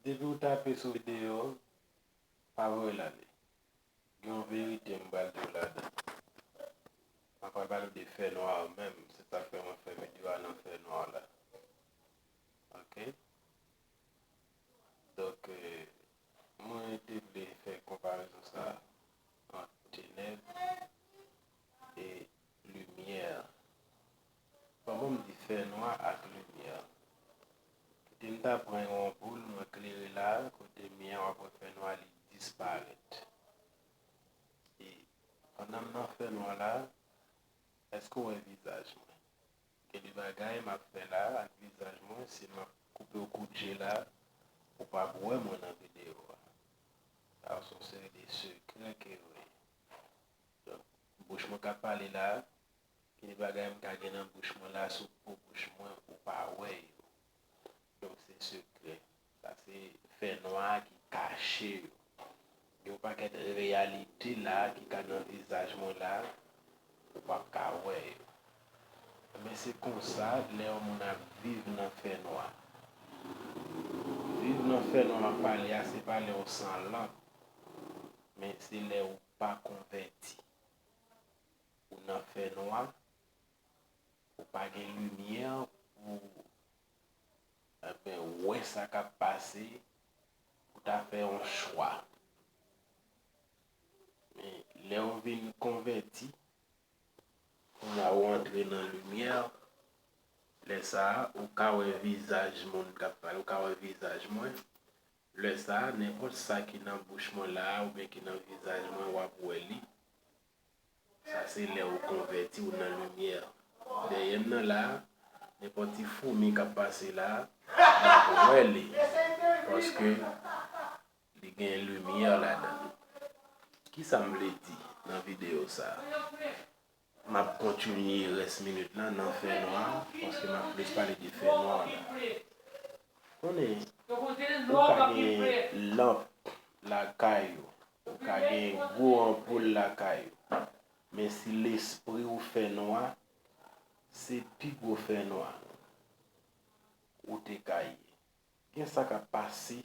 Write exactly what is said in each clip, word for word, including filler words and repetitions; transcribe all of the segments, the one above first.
Depi w tape sou videyo, pa voye l ale. Gen yon verite m pral di w ladan. M ap pral pale w de fènwa menm, se sa k fè mwen fè videyo a nan fènwa la. Ok? Donk, eh, mwen te vle fè konparezon sa ant tenèb e limyè. Kòman m di fènwa ak limyè? Kite m ta pran yon anpoul, mwen klere la, kote m ye a, w ap wè fènwa li disparèt. E pandan m nan fènwa la, èske w wè vizaj mwen? Gen de bagay m ap fè la ak vizaj mwen, si m ap koupe w kout je la, ou p ap wè mwen nan videyo a. Sa se yon seri de sekrè ke yo ye. Donk, bouch mwen k ap pale la, gen de bagay m ka gen nan bouch mwen la, sou po bouch mwen, ou pa wè yo. Donk, se sekrè. Sa se fènwa ki kache yo. Gen yon pakèt reyalite la ki ka nan vizaj mwen la, ou p ap ka wè yo. Men se konsa lè yon moun ap viv nan fènwa. Viv nan fènwa m ap pale a, se pa lè w san lanp, men se lè ou pa konvèti. Ou nan fènwa, ou pa gen limyè pou, enben, wè sa k ap pase, pou ta fè yon chwa. Men lè w vin konvèti, kounye a ou antre nan limyè, lè sa a, ou ka wè vizaj moun k ap pale, ou ka wè vizaj mwen. Lè sa a, nenpòt sa ki nan bouch mwen la a, oubyen ki nan vizaj mwen, w ap wè li. Sa se lè ou konvèti, ou nan limyè. Dèyè m nan la, nenpòt ti foumi k ap pase la, m ap wè li. Paske li gen limyè ladan l. Kisa m vle di nan videyo sa a? M ap kontinye rès minit lan nan fènwa, paske m ap plis pale de fènwa la. Konnen, ou ka gen lanp lakay ou, ou ka gen gwo anpoul lakay ou, men si lespri w fènwa, se pi gwo fènwa ou te ka ye. Gen sa k ap pase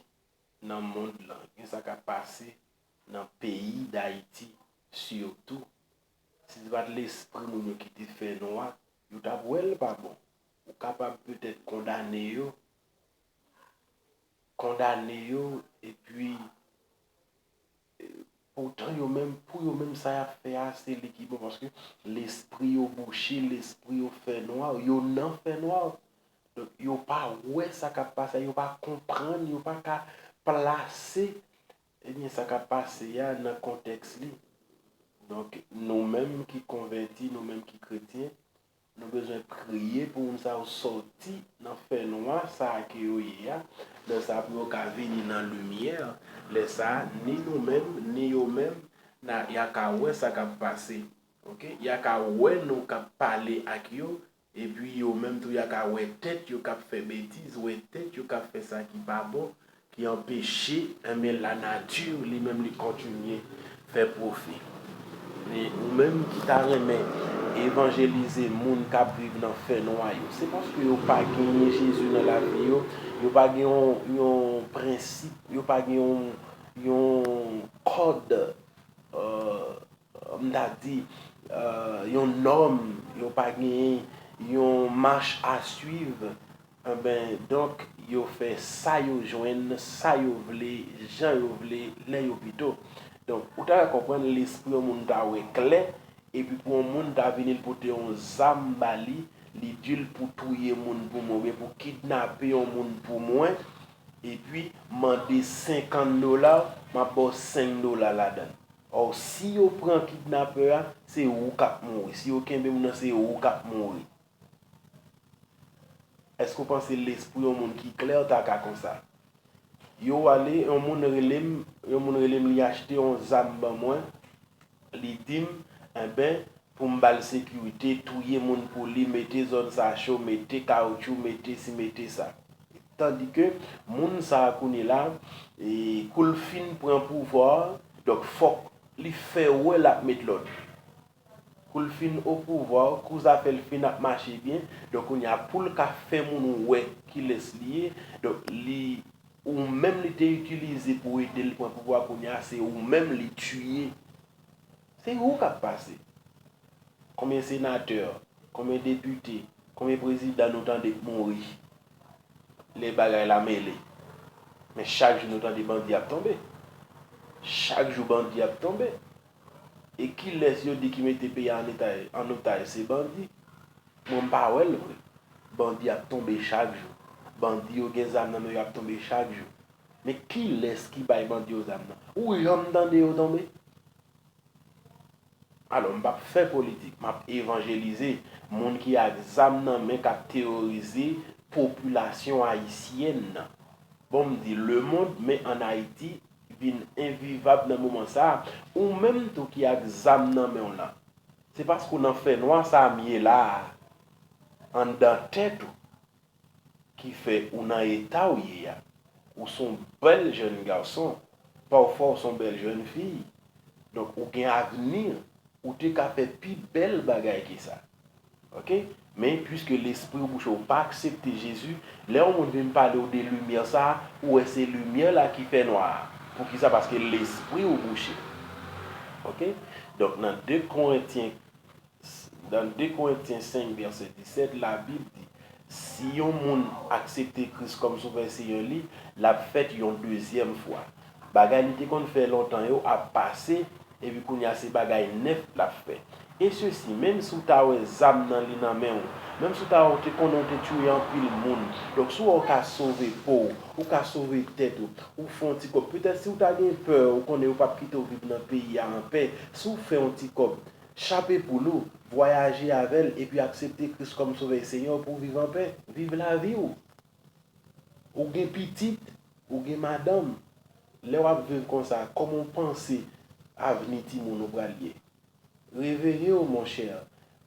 nan mond lan, gen sa k ap pase nan peyi Dayiti sitou. Si se pa t lespri moun yo ki te fènwa, yo t ap wè l pa bon. Ou kapab petèt kondane yo, kondane yo, epi, eh, poutan yo menm, pou yo menm sa y ap fè a, se li ki bon, paske lespri yo bouche, lespri yo fènwa, yo nan fènwa. Donk, yo pa wè sa k ap pase, yo pa konprann, yo pa ka plase, ebyen, sa k ap pase a nan kontèks li. Donk, nou menm ki konvèti, nou menm ki kretyen, nou bezwen priye pou moun sa yo sòti nan fènwa sa a ke yo ye a. Lè sa a, pou yo ka vini nan limyè. Lè sa a, ni nou menm, ni yo menm, n a, y a ka wè sa k ap pase. Ok? Y a ka wè nou k ap pale ak yo, epi yo menm tou, y a ka wè tèt yo k ap fè betiz, wè tèt yo k ap fè sa ki pa bon, ki anpeche, enben, lanati li menm li kontinye fè pwofi. Men ou menm ki ta renmen evanjelize moun k ap viv nan fènwa yo, se paske yo pa genyen Jezi nan lavi yo, yo pa gen yon, yon prensip, yo pa gen yon, yon kòd, euh, m ta di, euh, yon nòm, yo pa genyen yon mach a swiv, enben, donk, yo fè sa yo jwenn, sa yo vle, jan yo vle, lè yo pito. Donk, ou ta ka konprann lespri yon moun ta wè klè, epi pou yon moun ta vini l pote yon zam ba li, li di l pou touye moun pou mwen, oubyen pou kidnape yon moun pou mwen, epi mande senkant dola, m ap ba w senk dola ladan l. Or, si yo pran kidnapè a, se ou k ap mouri. Si yo kenbe moun nan, se ou k ap mouri. Èske w panse lespri yon moun ki klè ta ka konsa? Yo ale, yon moun rele m, yon moun rele m, li achte yon zam ban mwen, li di m, enben, pou m ba l sekirite, touye moun pou li, mete zòn sa cho, mete kawotchou, mete si, mete sa. Tandike moun sa a kounye la, e, kou l fin pran pouvwa a, donk fòk li fè wè l ap met lòd. Kou l fin o pouvwa, kou zafè l fin ap mache byen, donk kounye a pou l ka fè moun wè kilès li ye, donk li ou menm li te itilize pou ede l pran pouvwa kounye a, se ou menm li tiye. Se ou k ap pase. Konbyen senatè, konbyen depite, konbyen prezidan nou tande k mouri lè bagay la mele? Men chak jou nou tande bandi ap tonbe. Chak jou bandi ap tonbe. E kilès yo di ki mete peyi a an eta-, an otaj? Se bandi. Mwen m pa wè l vre. Bandi ap tonbe chak jou. Bandi yo gen zam nan men yo ap tonbe chak jou. Men kilès ki bay bandi yo zam nan? Ou janm tande yo tonbe? Alò, m p ap fè politik, m ap evanjelize moun ki ak zam nan men k ap teworize popilasyon ayisyèn nan. Bon, m di lemonn, men ann Ayiti vin envivab nan moman sa a. Ou menm tou ki ak zam nan men w lan, se paske w nan fènwa sa a m ye la a, anndan tèt ou, ki fè ou nan eta w ye a. Ou s on bèl jèn gason, pafwa ou s on bèl jèn fi. Donk, ou gen avni, ou te ka fè pi bèl bagay ke sa. Oke? Men, piske lespri w bouche, ou pa aksepte Jezi, lè yon moun vin pale w de limyè sa a, ou wè se limyè la ki fè nwa a. Poukisa? Paske lespri w bouche. Oke? Donk, nan de Korentyen, nan de Korentyen senk, vèsè disèt, Labib di, si yon moun aksepte Kris kòm Sovè Seyè li, l ap fèt yon dezyèm fwa. Bagay li te konn fè lontan yo ap pase, epi kounye a se bagay nèf l ap fè. E sesi, menm si w ta wè zam nan li nan men w, menm si w ta wè w te konnen w te tiye anpil moun, donk si w wè w ka sove po w, ou ka sove tèt ou, ou fè yon ti kòb. Petèt si w ta gen pè, ou konnen yo p ap kite w viv nan peyi a anpè, si w fè yon ti kòb, chape poul ou, vwayaje avè l, epi aksepte Kris kòm Sovè Seyè w pou w viv anpè. Viv lavi w. Ou gen pitit, ou gen madanm. Lè w ap viv konsa, kòman w panse avni timoun ou pral ye? Reveye w, monchè.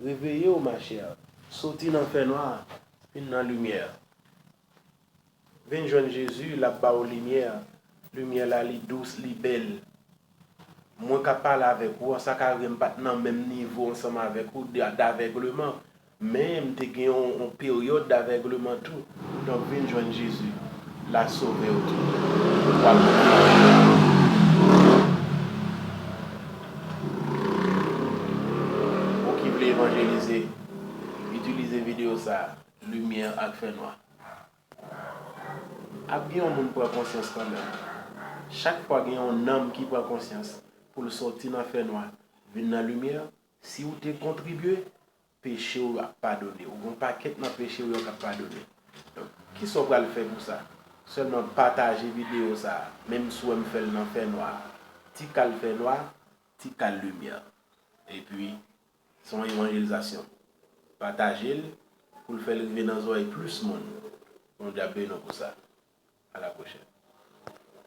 Reveye w, machè. Soti nan fènwa, vin nan limyè. Vin jwenn Jezi, l ap ba w limyè. Limyè la, li dous, li bèl. Mwen k ap pale avèk ou an, sa ka rive m pa t nan menm nivo ansanm avèk ou, d-, davègleman. Men, m te gen yon, yon peryòd davègleman tou. Donk, vin jwenn Jezi. L a sove w tou. W ap Ou ki vle evanjelize, itilize videyo sa a, limyè ak fènwa. Ap gen yon moun pran konsyans kanmenm. Chak fwa gen yon nanm ki pran konsyans pou l sòti nan fènwa, vin nan limyè, si w te kontribye, peche w ap padone. Ou gen yon pakèt nan peche w yo k ap padone. Donk, kisa w pral fè pou sa? Sèlman pataje videyo sa a, menm si w wè m fè l nan fènwa. Ti kal fènwa, ti kal limyè. Epi, se yon evanjelizasyon. Pataje l pou l fè l rive nan zòrèy plis moun. Bondye ap beni w pou sa. A la pwochèn.